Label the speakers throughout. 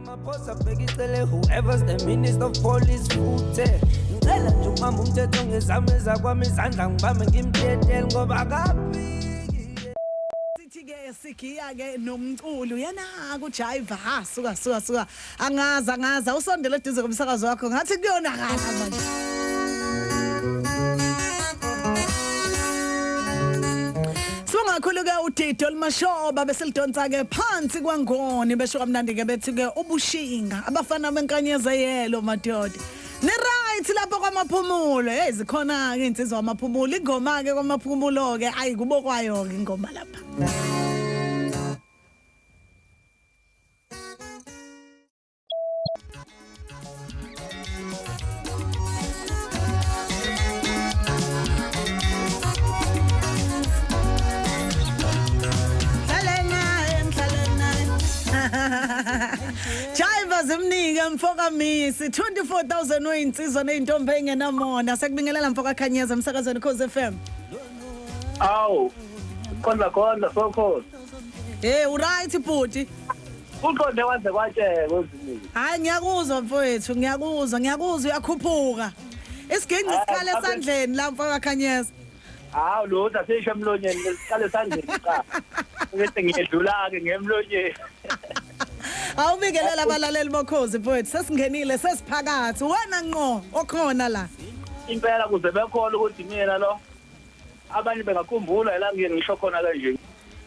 Speaker 1: Ramaphosa bheka icele whoever's the minister of police futhe ngicela nje ukubamba umthetho ngezami ezakwami izandla ngibambe ngimdedele ngoba akaphiki.
Speaker 2: Sithi ke sigiya ke nomculo yena kujive ha suka suka suka angaza angaza usondele eduze komsakazo wakho ngathi kuyonakala manje. Sibonga kakhulu ke uDido Limashoba besilidonsa ke phansi kwangoni besho kamnandi ke bethi ke ubushinga abafana benkanyeza yelo madoda. Ni right lapho kwamaphumulo. Hey zikhona ke insizwa amaphumulo ingoma ke kwamaphumulo ke ayi kubo kwayo ke ingoma lapha. Jive zimnike mfoka Misi 24000 uyinsizwa nezintombi engenamona sekubingelela mfoka Khanyeza emsakazweni Khozi FM.
Speaker 3: Awu khona khona sokhozi.
Speaker 2: Hey uright bhuti.
Speaker 3: Uqonde waze kwatsheka uzimile.
Speaker 2: Hayi ngiyakuzwa mfowethu ngiyakuzwa ngiyakuzwa uyakhuphuka. Isiginci sikhala esandleni la mfoka Khanyeza.
Speaker 3: Hawu lutho asisho emlonyeni lesiqale esandleni cha. Bese ngiyedlula ke ngemlonyeni.
Speaker 2: Awubingelela abalaleli bokhozi mfowethu sesingenile sesiphakathi wena ngqo okhona la.
Speaker 3: Impela kuze bekhona ukuthi mina lo abanye bengakhumbula la ngiye ngisho khona kanje.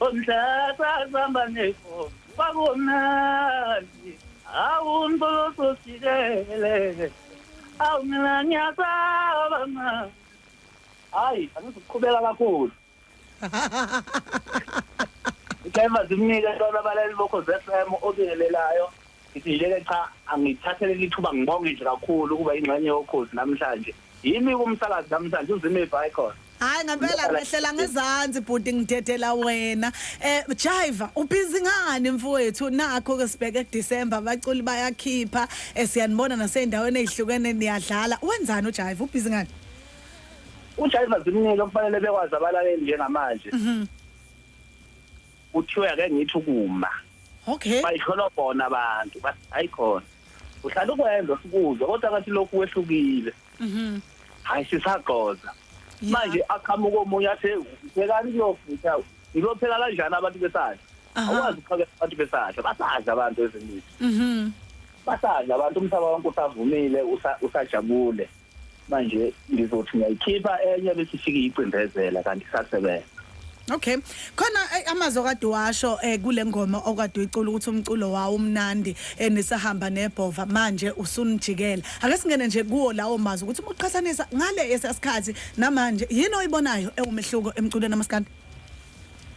Speaker 3: Omhlaba samba neko kwakumnandi awu mbuso sikele awu mina ngiyasaba ma. Hayi angizukuqhubeka kakhulu. Ithemba zimnike lona abalaleli bokhozi FM obingelelayo. Ngithi nje-ke cha angithathele lithuba ngibonge nje kakhulu ukuba ingxenye yokhozi namhlanje. Yimi kumsakazi namhlanje uzime Icon.
Speaker 2: Hayi ngempela ngehlela ngezansi bhuti ngidedela wena. Eh Jive ubhizi ngani mfowethu nakho ke sibheke kuDecember abaculi bayakhipha eh, siyanibona naseyindaweni ezihlukene niyadlala. Wenzani uJive ubhizi ngani?
Speaker 3: UJive zimnike kufanele bekwazi abalaleli njengamanje. Kuthiwa ake ngithi ukuma.
Speaker 2: Okay.
Speaker 3: Bayishola bona abantu bathi hayi khona. Uhlala ukwenza sikuzwa kodwa ngathi lokhu kwehlukile. Hayi sisagqoza. Manje aqhamuka omunye athi phekani kuyofutha. Ngizopheka kanjani abantu besadla? Awazi ukuphakela abantu besadla, basadla abantu ezinye. Basadla abantu umhlaba wonke usavumile usajabule. Manje ngizothi ngiyayikhipha enye bese ifike iyicindezela kanti isasebenza.
Speaker 2: Okay. Khona amazwi okade washo kule ngoma okade uyicula ukuthi umculo wawo umnandi nisahamba nebhova manje usunijikela. Ake singene nje kuwo lawo mazwi ukuthi uma uqhathanisa ngale esasikhathi namanje yini oyibonayo ewumehluko emculweni amaskandi?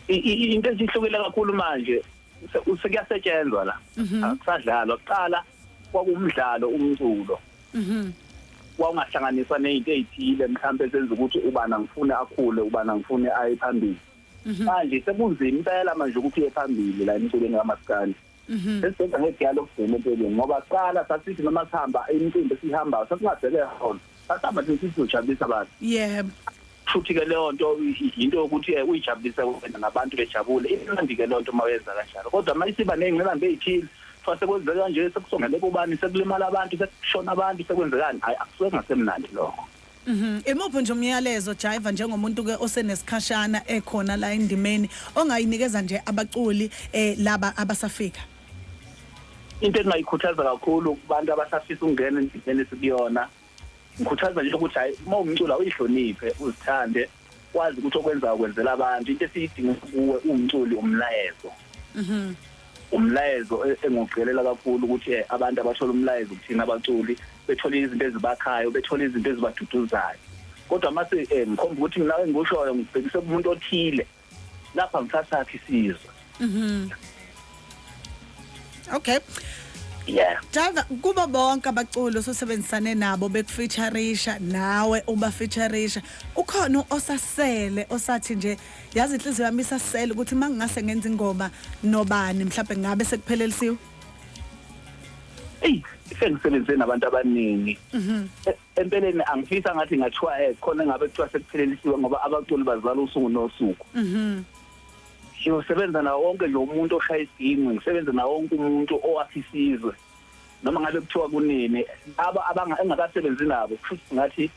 Speaker 3: Into esihlukile kakhulu manje sekuyasetshenzwa la. Akusadlalwa kuqala kwakumdlalo umculo. Wawungahlanganiswa nezinto ezithile mhlawumbe ezenza ukuthi ubana ngifune akhule ubana ngifune aye phambili. Manje sekunzima impela manje ukuthi uye phambili la emculweni kamaskandi. Sesisenza ngegiya lokugcina empeleni ngoba kuqala sasithi noma sihamba imicimbi esiyihambayo sasingabheke hona. Sasihamba nje sithi sizojabulisa abantu.
Speaker 2: Yebo.
Speaker 3: Futhi ke leyo nto into yokuthi uyijabulise wena nabantu bejabule. Imnandi ke leyo nto uma uyenza kanjalo. Kodwa uma isiba nezingqinamba ezithile kuthiwa sekwenzeka kanje sekusongele kubani sekulimala abantu sekushona abantu sekwenzekani hayi akusuke kungasemnandi lokho.
Speaker 2: Imuphi nje umyalezo Jive njengomuntu ke osenesikhashana ekhona la endimeni ongayinikeza nje abaculi laba abasafika?
Speaker 3: Into engingayikhuthaza kakhulu kubantu abasafisa ukungena endimeni esikuyona ngikhuthaza nje ukuthi hayi uma umculo awuyihloniphe uzithande wazi ukuthi okwenzayo kwenzela abantu into esiyidinga kuwe umculi umlayezo. Umlayezo engugqilela kakhulu ukuthi abantu abathola umlayezo kuthina abaculi bethola izinto ezibakhayo bethola izinto ezibaduduzayo. Kodwa mase ngikhomba ukuthi mina engikushoyo ngibhekise kumuntu othile lapha ngisasakhe isizwe.
Speaker 2: Okay.
Speaker 3: Yeah.
Speaker 2: Driver kubo bonke abaculi osebenzisane nabo bekufeatureisha nawe uba featureisha ukhona osasele osathi nje yazi inhliziyo yami isasele ukuthi mangingase ngenza ingoma nobani mhlawumbe ngabe sekuphelelisiwe?
Speaker 3: Ey sengisebenze nabantu abaningi. Empeleni angifisa ngathi ngathiwa khona ngabe kuthiwa sekuphelelisiwe ngoba abaculi bazala usuku nosuku. Ngiyosebenza nawo wonke nje umuntu oshaya isiginci, ngisebenze nawo wonke umuntu owakha isizwe. Noma ngabe kuthiwa kunini aba engakasebenzi nabo, futhi ngathi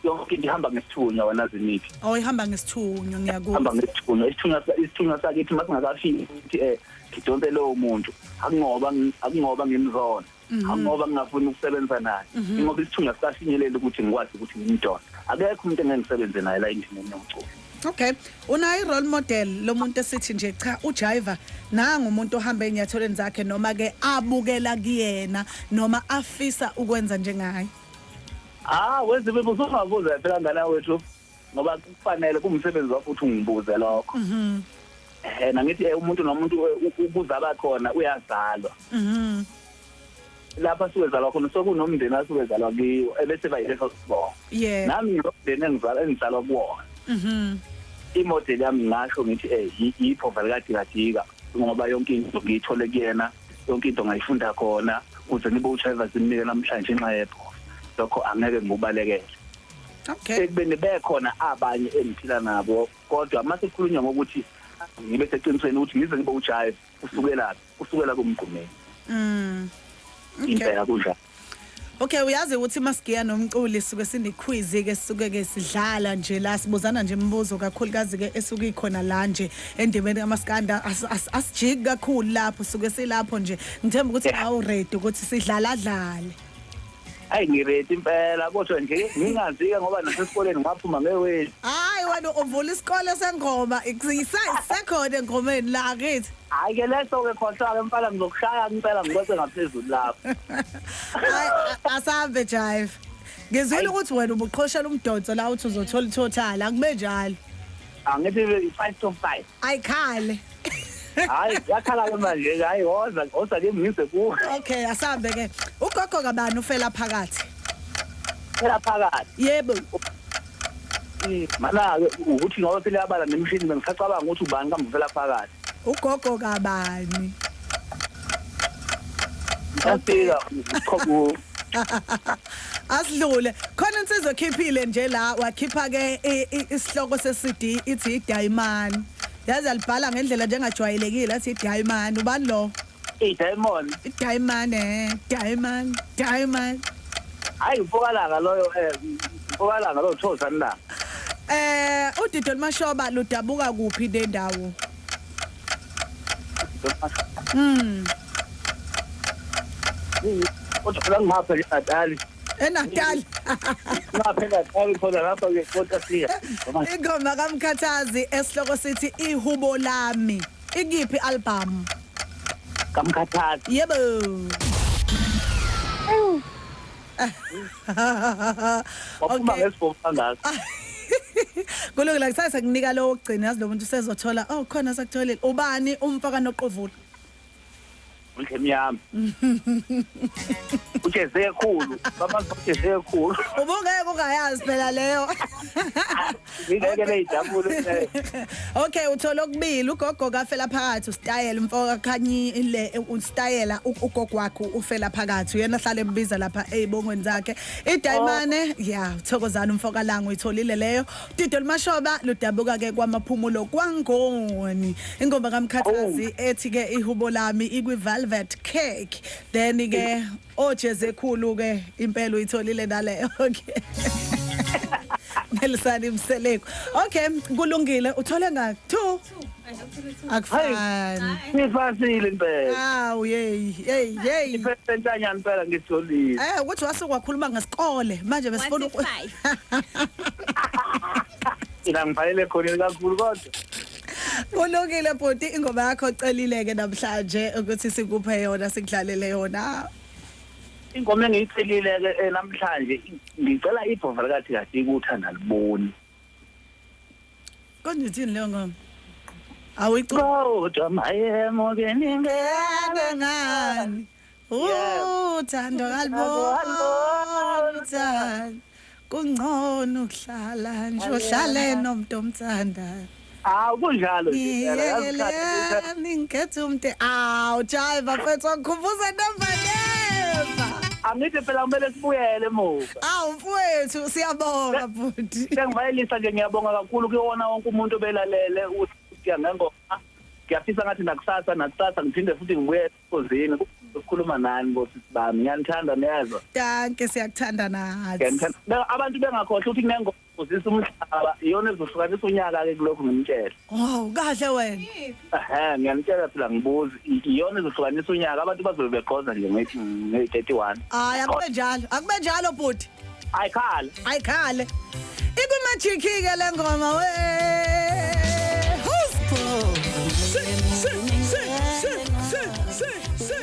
Speaker 3: yonke into ihamba ngesithunywa, wena Ziniphi.
Speaker 2: Oh, ihamba ngesithunywa, ngiyakuzwa.
Speaker 3: Hamba ngesithunywa, isithunywa sakithi masingakafiki ukuthi ngidonse lowo muntu, akungoba ngimzona, akungoba ngingafuni ukusebenza naye, ngoba isithunywa sikafinyelela ukuthi ngikwazi ukuthi ngimdonse. Akekho umuntu engengisebenze naye la endimeni yomculo.
Speaker 2: Okay, unayo i-role model lo muntu esithi nje cha, uJaiva nanga umuntu ohamba ezinyathelweni zakhe, noma ke abukela kuyena, noma afisa ukwenza njengaye?
Speaker 3: Ah, wenze usungabuza phela ngana wethu, ngoba kufanele kumsebenzi wakho ukuthi ungibuze lokho. Nangithi umuntu nomuntu ukuze abakhona uyazalwa. Lapha sukezalwa khona sokunomndeni asukezalwa kiwo, ebese bayileso sibongo. Nami nginomndeni engizalwa kuwona. Imodeli yami ngisho ngithi iphova likaDikadika, ngoba yonke into ngiyithole kuyena, yonke into ngayifunda khona ukuze ngibe uTrevor Zimnike namhlanje inxa yephova. Lokho angeke ngikubalekele. Ekubeni bekhona abanye engiphila nabo, kodwa mase kukhulunywa ngokuthi ngibe seqinisweni ukuthi ngize ngibe uJaiva, usukela usukela kuMgqumeni. Impela kunjalo.
Speaker 2: Okay, uyazi ukuthi masigiya nomculi suke sine-quiz ke, sisuke ke sidlala nje la, sibuzana nje imibuzo kakhulukazi ke esuke ikhona la nje endimeni kamaskanda. Asijiki kakhulu lapho, suke silapho nje. Ngithemba ukuthi awu ready ukuthi sidlala dlale.
Speaker 3: Hayi, ngiready impela, kodwa nje ngingazi-ke ngoba nasesikoleni ngaphuma ngeweli.
Speaker 2: Hayi wena, uvula isikole sengoma, isekhona engomeni la kithi.
Speaker 3: Hayi ke, leso-ke khohlwa-ke mfana, ngizokushaya impela ngikwese ngaphezulu lapho.
Speaker 2: Hayi, asambe Jive. Ngizwile ukuthi wena ubuqhoshela umdonso la, uthi uzothola i-total, akube njalo.
Speaker 3: Angithi 5 to 5.
Speaker 2: Ayikhale.
Speaker 3: Hayi, yakhala-ke manje, hayi, woza woza ke ngize kuwe.
Speaker 2: Okay, asambe ke. Ugogo kabani ufela phakathi?
Speaker 3: Phela phakathi?
Speaker 2: Yebo.
Speaker 3: Mana-ke ukuthi ngoba phela yabala nemishini, bengisacabanga ukuthi ubani kambe ufela phakathi.
Speaker 2: Ugogo kabani?
Speaker 3: Ngiyafika.
Speaker 2: Asidlule. Khona insizwa ekhiphile nje la, wakhipha ke isihloko se-CD, ithi iDiamond. Yazi alibhala ngendlela njengajwayelekile, athi iDiamond. Ubani lo?
Speaker 3: I-Diamond.
Speaker 2: Diamond, diamond, diamond.
Speaker 3: Hayi, uMpumalanga loyo, uMpumalanga loyo, Thokozani la.
Speaker 2: Udido Mashoba ludabuka kuphi nendawo?
Speaker 3: Kodwa phela ngapha eNatali.
Speaker 2: ENatal.
Speaker 3: Ngapha eNatali khona lapha ke, kodwa sika.
Speaker 2: Ingoma kaMkhathazi esihloko sithi Ihubo Lami. Ikiphi album?
Speaker 3: KaMkhathazi?
Speaker 2: Yebo.
Speaker 3: Waphuma ngesibhomu kangaka.
Speaker 2: Kulungile, kusasa kunika lo wokugcina, yazi lo muntu usezothola. Oh, khona sakutholile. Ubani umfaka noqovula?
Speaker 3: Undlemnyama. Ujeze kakhulu. Baba, ujeze kakhulu.
Speaker 2: Ubungeke ungayazi phela leyo.
Speaker 3: Ngeke leyijabule.
Speaker 2: Okay, uthola okubili, ugogo kafela phakathi, usitayela umfoka Khanyile, usitayela ugogo wakhe ufela phakathi, uyena hlala embiza lapha ezibongweni zakhe. Idayimane ya Thokozana umfoka Langa, uyitholile leyo. Dido Limashoba ludabuka ke kwamaphumulo kwaNgoni. Ingoma kaMkhathazi ethi ke Ihubo Lami ikwi Velvet Cake. Then ke ojeze khulu ke impela, uyitholile naleyo. Okay. Nelisani Mseleku. Okay, kulungile. Uthole nga 2. Akufani.
Speaker 3: Ngifasile impela.
Speaker 2: Awu hey hey hey.
Speaker 3: Iphesentanyana impela ngitholile.
Speaker 2: Ukuthi wasuka wakhuluma ngesikole manje besifuna
Speaker 4: Wathi five.
Speaker 3: Ila ngibhalele khona kakhulu kodwa.
Speaker 2: Kulungile bhuti, ingoma yakho ocelile ke namhlanje ukuthi sikuphe yona, sikudlalele yona.
Speaker 3: Ingoma engiyicelile ke namhlanje, ngicela ibhova likathi kathi ukuthanda liboni.
Speaker 2: Konje ithini leyo ngoma? Awuyicu.
Speaker 3: Kodwa mayemo beningeke
Speaker 2: Ngani? Uthando kaliboni, uthando. Kungcono ukuhlala nje uhlale nomuntu omthandayo.
Speaker 3: Hawu, kunjalo nje impela, yazi
Speaker 2: Ngiyekeleni ngikhethe umuntu. Awu Jive bafethu, wakhumbuza never never.
Speaker 3: Angithi phela kumele sibuyele emuva.
Speaker 2: Awu mfowethu, siyabonga bhuti.
Speaker 3: Sengivayelisa nje, ngiyabonga kakhulu kuwona wonke umuntu obelalele ukuthi ngengoma. Ngiyafisa ngathi nakusasa nakusasa ngiphinde futhi ngibuye ekhozini ukukhuluma nani bosisi bami. Ngiyanithanda, niyezwa.
Speaker 2: Dankie, siyakuthanda nathi.
Speaker 3: Ngiyanithanda. Abantu bengakhohlwa ukuthi kunengoma uzisa umhlaba, iyona ezohlukanisa unyaka ke kulokhu ngimtshela.
Speaker 2: Wow, kahle wena.
Speaker 3: Ehhe, ngiyanitshela phela, ngibuzi, iyona ezohlukanisa unyaka, abantu bazobe begqoza nje ngeyi-31.
Speaker 2: Hayi, akube njalo, akube njalo bhuti.
Speaker 3: Ayikhala.
Speaker 2: Ayikhale. Iku-magic ke le ngoma we. Si si si si si si si.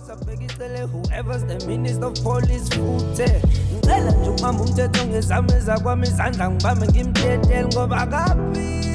Speaker 1: Sabheka icele whoever's the minister of police futhe. Ngicela nje ukubamba umthetho ngezami ezakwami izandla, ngibambe ngimtetele ngoba akaphili.